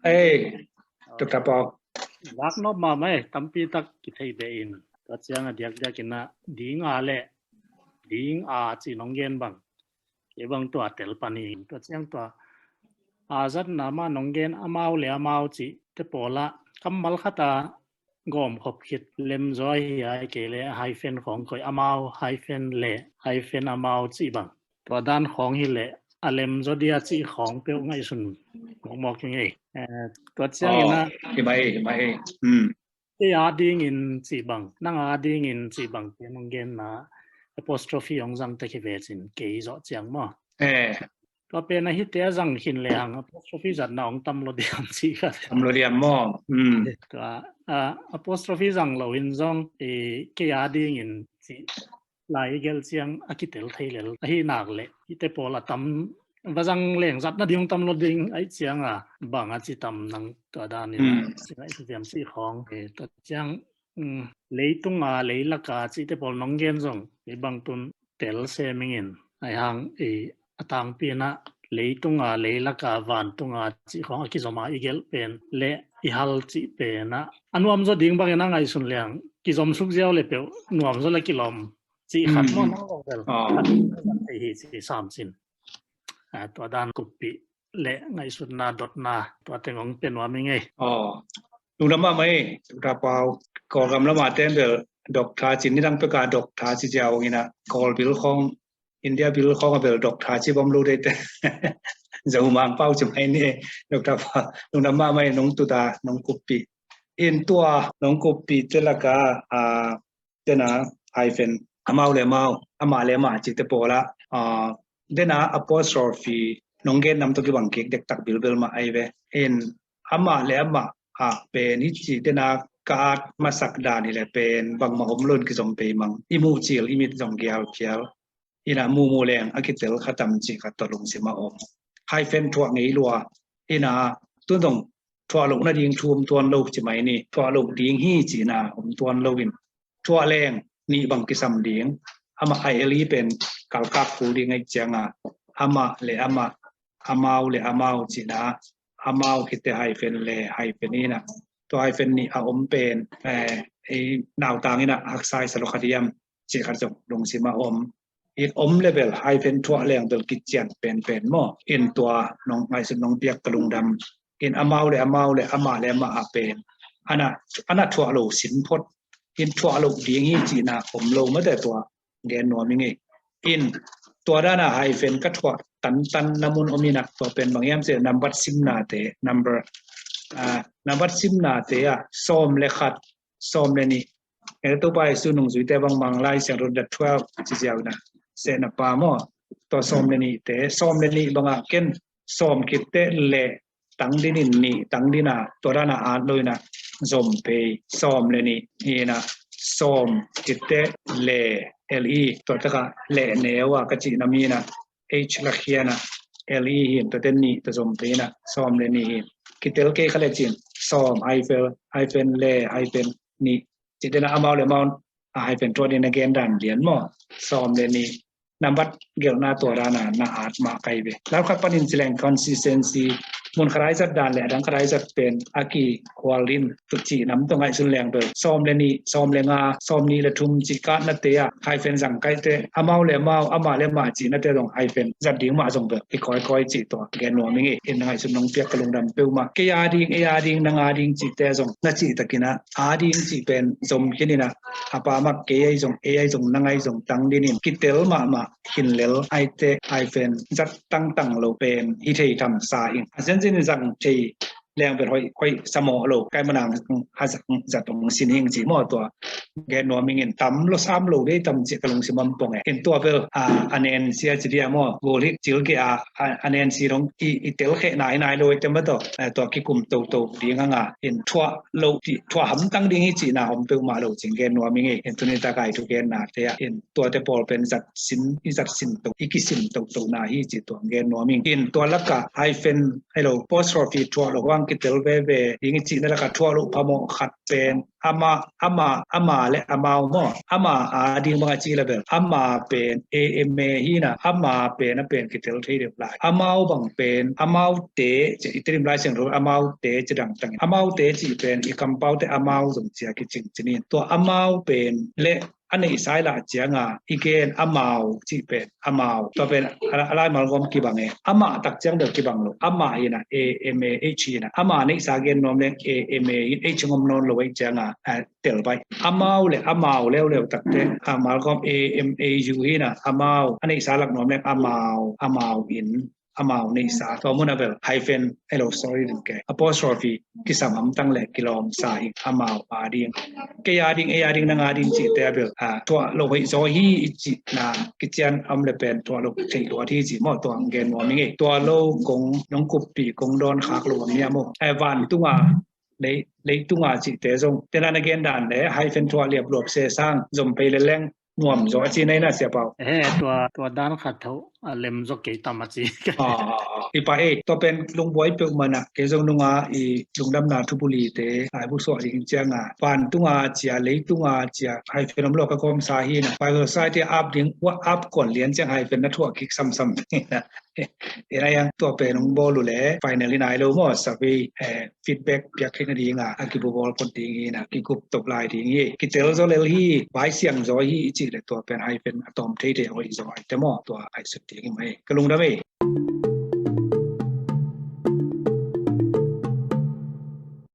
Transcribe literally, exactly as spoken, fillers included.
Hei, Doctor Pau. Lak nop mahmah e, tampi tak kithei beh in. Tua ciang a diakdiak in ah ding a le ding a ci nong gen bang kei bang tua tel pan hi. Tua ciang tua a zatna mah nong gen amau le amau cihte pawl ah kammal khat a gawm khop khit lem zaw hi a, ahih kei leh hyphen khawng koih, amau hyphen le hyphen amau cih bang. Tua dan khawng hi leh a lem zaw dia cih khawng peuh ngaihsun mawkmawk hi ing ei. Eh, tua ciangin ah, oh, hi mah hi, hi mah hi. Hmm. Kei a dingin cih bang, nang a dingin cih bang, kei nong genna apostrophe hong zang tek hi ve cin kei zawh ciang maw. Eh. Tua pen a hite a zang khin le hang apostrophe zatna hong tam lo diam cih khat. Tam lo diam maw. Hmm. Tua, ah, apostrophe zang lo in zong, eh, kei a dingin cih lai i gelh ciang a kitel thei lel. Ahih nak leh hite pawl a tam va zang leng zatna ding hong tam lo ding ahih ciang a bang a ci tam nang tua dan in a, hmm, ci ngaihsut diam cih khawng. Eh, tua ciang, um, leitung a, leilak a cihte pawl nong gen zong kei bang tun tel sem ing in, ahih hang, eh, a tangpi in ah leitung a, leilak a, vantung a cih khawng a kizom a i gelh pen le i hal cih pen ah a nuam zaw ding bangin a ngaihsun leng kizom suk ziau le peuh nuam zaw le kilawm cih khat maw, nang lo vel. Ah. Khat thei hi ci sam cin. Ah, tua dan kuppih le ngaihsutna dotna tua teng hong pia nuam ing ei. Oh. Lungdam mahmah ei, Doctor Pau. Kawlgam lam a ten bel Doctor ci, nidang pek a Doctor ci ziau ing in ah, Kawl bil khawng, India bil khawng a bel Doctor ci bom lo dei te. Zo Mang Pau ci mai ni, Doctor Pau. Lungdam mahmah ei, nong tut a, nong kuppih. In tua nong kuppih te lak a, ah, dena hyphen, amau le amau, amah le amah cihte pawl ah, ah, dena apostrophe nong gen nam tawh kibang kik dektak bilbel mah ahi ve. In amah le amah ah pen hi ci, dena ka at masak dan hi le pen bangmah om lo in kizom pei mang. I muh cil, i mit zong gial phial. In ah muhmuh leng a kitel kha tam cih khat tawh lungsim a om. Hyphen thuah ngei lua. In ah tun zong thuah loh nading thu om tuan lo ci mai ni. Thuah loh ding hi cihna om tuan lo in thuah leng nih bang kisam ding. Amah I L E pen kalkak kul ding ahih ciang a, amah le amah, amau le amau cihna, amau khit teh hyphen le hyphen in ah, tua hyphen nih a om pen, eh, ei nautang in ah haksa i sa lo kha diam cih khat zong lungsim a om. In om le bel hyphen thuah leng bel kician penpen maw. In tua nong ngaihsut nong piak ka lungdam. In amau le amau le amah le amah a pen a na, a na thuah lo sin phot. In thuah loh ding hi cihna om lo mate, tua gen nuam ing ei. In tua dan a hyphen ka thuah tantan na mun om in ah, tua pen bang hiam cih leh nambat simnate, number, ah, nambat simnate ah sawm le khat, sawm le nih. Eh, Topa Jesu nungzuite bangmah Lai Siangtho the twelve ci ziau in ah, sehna pa maw. Tua sawm le nihte, sawm le nih bang ah ken sawm khit teh le tang din in nih tang din a, tua dan a at lo in ah zom pei, sawm le nih hi in ah, sawm khit teh le, L E, tua tak ah le neu a ka cih nam hi in ah, H la khia in ah, L E hi in, tua teh nih tawh zom pei in ah, sawm le nih hi in. Kitel kei kha le cin, sawm hyphen, hyphen le, hyphen nih. Cih dena amau le amau a hyphen thuah ding na gen dan lian maw. Sawm le nih. Nambat gelhna tua dan a na at mah ka hi ve. Lau khat panin ci leng consistency, mun khat a i zat dan le a dang khat a i zat pen a kikhual in, tu cih nam tawh ngaihsun leng bel sawm le nih, sawm le nga, sawm nih le thum cih ka atnate ah hyphen zang ka hih teh, amau le amau, amah le amah cihnate zong hyphen zat ding mah zong bel kikawikawi cih tua gen nuam ing ei. In na ngaihsun nong piak ka lungdam peuhmah. Kei a ding, ei a ding, nang a ding cihte zong na cih takin ah, a ding cih pen zom khin in ah, a pa mah kei ahi zong, ei ahi zong, nang ahi zong tang din in kitel mahmah khin lel ahih teh, hyphen zat tangtang lo pen hi thei tham sa ing. A zenzen in zang thei leng bel hoih, hoih sa mawh lo, kai manang a zat, zat hong sin hing ci maw, tua gen nuam ing in. Tam lo sam lo dei tam cih ka lungsim om pong e. In tua bel a, a nen sia ci dia maw, gol hik cil kei a, a, a nen si dong i, i tel kheh nai nai lo i tem ba tawh, eh, tua kikum toto ding hang a, in thuah lo ti, thuah hamtang ding hi cihna om peuhmah lo cin gen nuam ing ei. In tuni tak a i thugenna te ah in tuate pawl pen zat sin, i zat sin to, i kisin toto na hi cih tua gen nuam ing. In tua lak ah hyphen, hello, apostrophe thuah lo hang kitel veve ding i cihna lakah thuah loh phamawh khat pen ama, ama, ama le amau maw. Ama a ding bang a ci le bel, ama pen A M A hi na, ama pen a pen kitel thei deuh lai. Amau bang pen, amaute, ci i Tedim Lai Siangtho amaute ci dangtang in. Amaute cih pen i kampaute amau zong cia kicing cinin. Tua amau pen le a neihsa i lah cianga i gen amau cih pen amau. Tua pen a, a laimal gawm kibang e. Amah tak ciang bel kibang lo. Amah hi na, A M A H hi na. Amah neihsa gen nuam leng A M A hi, H ngom nawn lo ei cianga, a, tel baih. Amau le amau leuleu takte, a, malgawm A M A U hi na, amau. A neihsa lak nuam leng amau, amau in, amau neihsa. Tua muna bel hyphen, hello, sorry, ding ke. Apostrophe kisam hamtang le kilawmsa hi, amau a ding. Kei a ding, ei a ding, nang a ding cihte a bel, a, tuah lo hoih zaw hi i cihna kician am le pen tuah lo theih luat hi ci maw, tua gen nuam ing ei. Tuah lo kong nong kuppih, kong dawn khak lo am nia maw. E, vantunga, lei, leitunga cihte zong tena na gen dan le hyphen thuah liapluap se sang zom phei le leng nuam zaw a ci nei na, Sia Pau. He, tua, tua dan khat tho a lem zaw kei tam a ci. Ah, ah, ah. I pa e, tua pen lungbuai peuh mana, kei zong nunga i lungdamna thubulite laibu suah ding cianga vantunga cia, leitunga cia hyphen om lo ka gawmsa hi na. Bible Society app ding, ua app kuan lian ciang hyphen na thuah kik samsam. Ina yang tua pen hong bawl uh le final in ai lo maw, survey, eh, feedback piak theihna dinga a kibubawl phot ding hi na, kikup top lai ding hi. Kitel zaw lel hi, vai siang zaw hi i cih le tua pen hyphen a tawm theite hoih zaw ai te maw, tua ai sut ding hi mai. Ka lungdam ei.